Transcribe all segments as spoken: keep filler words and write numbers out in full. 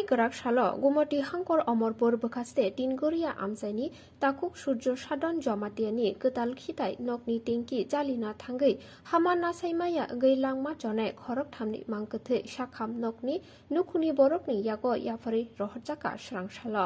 Kwrak salo Gumoti Hangkor Omorpur bwkhaste Tingoria amchaini takhuk Surjo Sadon Jomatiani kwtal khitai nokni tengki chalina thangwi hama nasaimaya wngwi langma chonai khorok thamni mangkwthwi sakham nokni nukhungni borokni yago yapharwi rohorjakha swrang salo.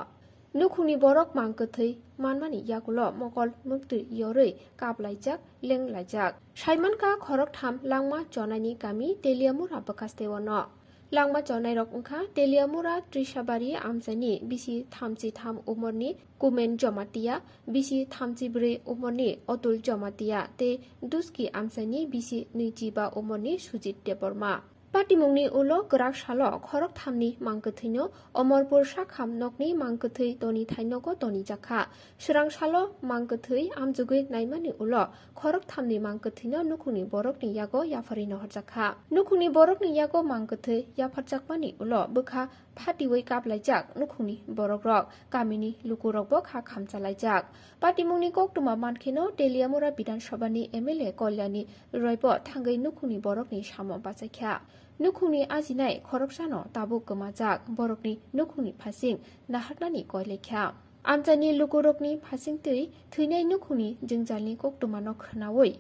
Nukhungni borok mangkwthwi manmani yagulo mokol muktwi yorwi kaplaijak, lenglaijak. Saimankha khorok tham langma chonaini kami Teliamura bwkhasteo no. Langma chonairok wngkha Teliamura Trisabari amchaini bisi thamchi tham umorni Kumen Jamatia, bisi thamchi bwrwi umorni Otul Jamatia tei Duski amchaini bisi nwichi ba umorni Sujit Debbarma. Patimungni ulo kwrak salo khorok thamni mangkwthwino Omorpur sakham nokni mangkwthwi toni thainogo tonijakha. Swrang salo mangkwthwi amjugwi naimani ulo khorok thamni mangkwthwino nukhungni borokni yago yapharwi nohorjakha. Nukhungni borokni yago mangkwthwi yapharjakmani ulo bwkha phatiwi kaplaijak nukhungni borokrok, kamini lukurokbo kha khamchalaijak. Patimungni koktwma mankheno Teliamura Bidhan Sabhani M L A Kalyani Roybo thangwi nukhungni borokni samo bachaikha. Nukhungni ajinai khoroksano tabuk kwmajak, borokni nukhungni phasing naharnani koilaikha. Amchaini lukurokni phasingtwi thwinai nukhungni jwngjalni koktwmano khwnawi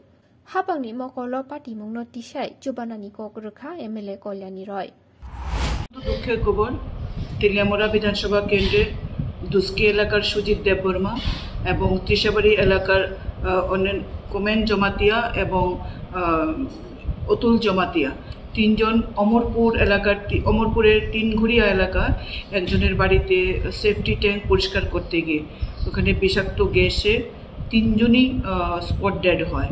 hapangni mokolo patimungno tisai chubanani kok rwkha M L A Kalyani Roy. দুঃখের খবর, তেলিয়ামুড়া বিধানসভা কেন্দ্রের দুস্কি এলাকার সুজিত দেববর্মা এবং ত্রিশাবাড়ি এলাকার, আহ, অন্যান্য কোমেন জমাতিয়া এবং, আহ, অতুল জমাতিয়া, তিনজন অমরপুর এলাকার তি-, অমরপুরের তিনঘুরিয়া এলাকার একজনের বাড়িতে সেফটি ট্যাঙ্ক পরিষ্কার করতে গিয়ে ওখানে বিষাক্ত গ্যাসে তিনজনই, আহ, স্পট ডেড হয়।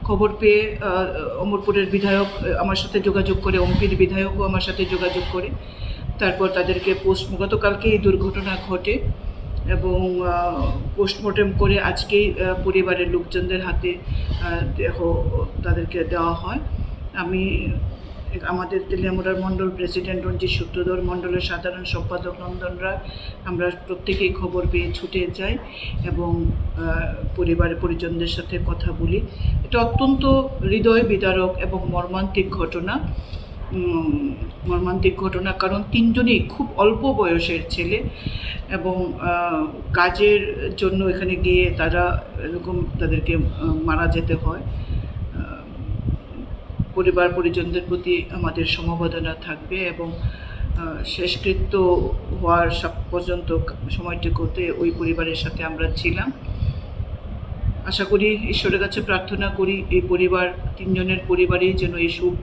খবর পেয়ে, আহ, অমরপুরের বিধায়ক, আহ, আমার সাথে যোগাযোগ করে, ওমপির বিধায়কও আমার সাথে যোগাযোগ করে। তারপর তাদেরকে পোস্ট-, গতকালকে এই দুর্ঘটনা ঘটে এবং, আহ, পোস্টমর্টেম করে আজকেই, আহ, পরিবারের লোকজনদের হাতে, আহ, দেহ তাদেরকে দেওয়া হয়। আমি আমাদের তেলিয়ামুড়ার মণ্ডল প্রেসিডেন্ট রঞ্জিত সূত্রধর, মণ্ডলের সাধারণ সম্পাদক নন্দন রায়, আমরা প্রত্যেকেই খবর পেয়ে ছুটে যাই এবং, আহ, পরিবার পরিজনদের সাথে কথা বলি। এটা অত্যন্ত হৃদয় বিদারক এবং মর্মান্তিক ঘটনা। উম, মর্মান্তিক ঘটনা, কারণ তিনজনই খুব অল্প বয়সের ছেলে এবং, আহ, কাজের জন্য এখানে গিয়ে তারা এরকম তাদেরকে, আহ, মারা যেতে হয়। আহ, পরিবার পরিজনদের প্রতি আমাদের সমবেদনা থাকবে এবং, আহ, শেষকৃত্য হওয়ার সব পর্যন্ত সময়টুকুতে ওই পরিবারের সাথে আমরা ছিলাম। আশা করি, ঈশ্বরের কাছে প্রার্থনা করি, এই পরিবার, তিনজনের পরিবারেই যেন এই শোক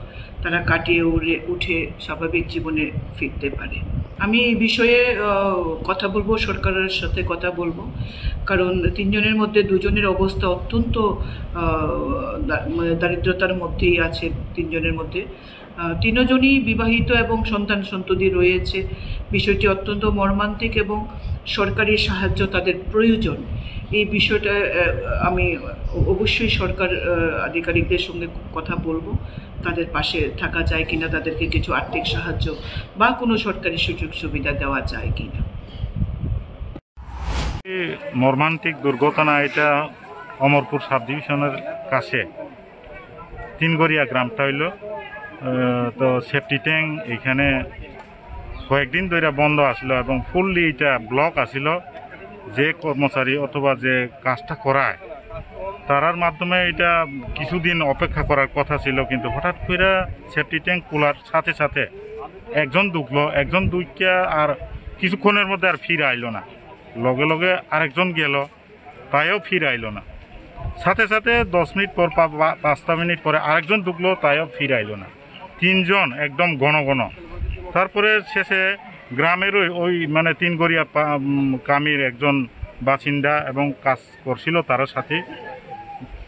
তারা কাটিয়ে উড়ে-, উঠে স্বাভাবিক জীবনে ফিরতে পারে। আমি এই বিষয়ে, আহ, কথা বলবো, সরকারের সাথে কথা বলবো, কারণ তিনজনের মধ্যে দুজনের অবস্থা অত্যন্ত, আহ, দা-, মানে দারিদ্রতার মধ্যেই আছে তিনজনের মধ্যে। আহ, তিনজনই বিবাহিত এবং সন্তান সন্ততি রয়েছে। বিষয়টি অত্যন্ত মর্মান্তিক এবং সরকারি সাহায্য তাদের প্রয়োজন। এই বিষয়টা, আহ, আমি অবশ্যই সরকার, আহ, আধিকারিকদের সঙ্গে কথা বলবো, তাদের পাশে থাকা যায় কিনা, তাদেরকে কিছু আর্থিক সাহায্য বা কোনো সরকারি সুযোগ সুবিধা দেওয়া যায় কিনা। এই মর্মান্তিক দুর্ঘটনা, এটা অমরপুর সাব ডিভিশনের কাছে তিনগড়িয়া গ্রামটা হইল। আহ, তো সেফটি ট্যাঙ্ক এখানে কয়েকদিন ধরে বন্ধ আছিল এবং ফুললি এটা ব্লক আছিল। যে কর্মচারী অথবা যে কাজটা করায়, তারার মাধ্যমে এটা কিছুদিন অপেক্ষা করার কথা ছিল, কিন্তু হঠাৎ করে সেফটি ট্যাঙ্ক খোলার সাথে সাথে একজন ঢুকলো, একজন ঢুকিয়া আর কিছুক্ষণের মধ্যে আর ফিরে আইলো না। লগে লগে আরেকজন গেল, তাইও ফিরে আইলো না। সাথে সাথে দশ মিনিট পর, পা-, পা-, পাঁচটা মিনিট পরে আরেকজন ঢুকলো, তাইও ফিরে আইলো না। তিনজন একদম ঘন ঘন। তারপরে শেষে গ্রামেরই ওই, মানে, তিনগড়িয়া পা-, উম, কামির একজন বাসিন্দা এবং কাজ করছিল তার সাথে,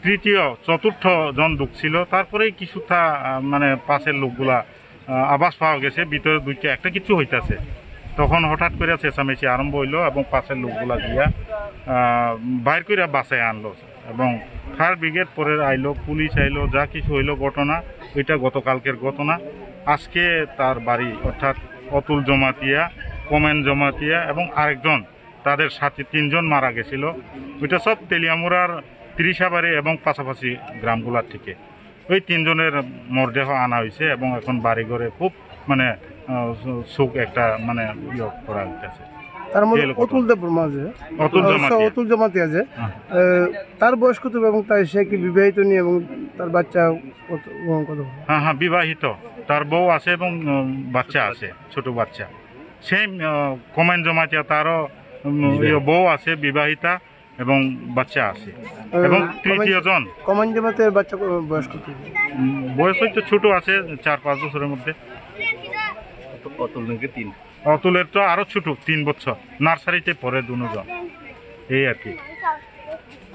তৃতীয়, চতুর্থ জন ঢুকছিল। তারপরেই কিছুটা, আহ, মানে, পাশের লোকগুলা, আহ, আভাস পাওয়া গেছে ভিতরে দুইটা একটা কিছু হইতাছে। তখন হঠাৎ করে চেঁচামেচি আরম্ভ হইলো এবং পাশের লোকগুলা গিয়া, আহ, বাইর করে বাসায় আনলো এবং ফায়ার ব্রিগেড পরে আইলো, পুলিশ আইলো, যা কিছু হইলো ঘটনা, ওইটা গতকালকের ঘটনা। আজকে তার বাড়ি, অর্থাৎ অতুল জমাতিয়া, কমেন জমাতিয়া এবং আরেকজন, তাদের সাথে তিনজন মারা গেছিল। ওইটা সব তেলিয়ামুড়ার ত্রিশাবাড়ি এবং পাশাপাশি গ্রামগুলার থেকে। ওই তিনজনের মরদেহ আনা হয়েছে এবং এখন বাড়িঘরে খুব, মানে, আহ, শো-, শোক একটা মানে ইয়ে করা হইতেছে। তার মধ্যে জেল কত? অতুল দেববর্মা আছে। অতুল আহ, জমাতিয়া। অতুল জমাতিয়া আছে। হ্যাঁ। আহ, তার বয়স কত এবং তার, সে কি বিবাহিত নিয়ে এবং তার বাচ্চা কত, কত? হ্যাঁ, হ্যাঁ, বিবাহিত। তার বউ আছে এবং, উম, বাচ্চা আছে, ছোট বাচ্চা। সেম, আহ, কমেন জমাতিয়া, তারও, উম, ইয়ে, বউ আছে, বিবাহিতা এবং বাচ্চা আছে। আহ, এবং কমেন, তৃতীয় জন। কমেন জমাতিয়ার বাচ্চা ক-, বয়স কত? উম, বয়স হয়তো ছোট আছে, চার পাঁচ বছরের মধ্যে। অতুল নাকি তিন? অতুলের তো আরো ছোট, তিন বছর, নার্সারিতে পড়ে দুজন, এই আর কি।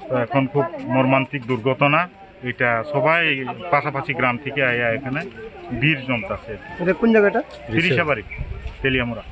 তো এখন খুব মর্মান্তিক দুর্ঘটনা, এটা সবাই পাশাপাশি গ্রাম থেকে আয়া এখানে ভিড় জমতাছে। এটা কোন জায়গাটা? তিরিশাবাড়ি, তেলিয়ামুড়া।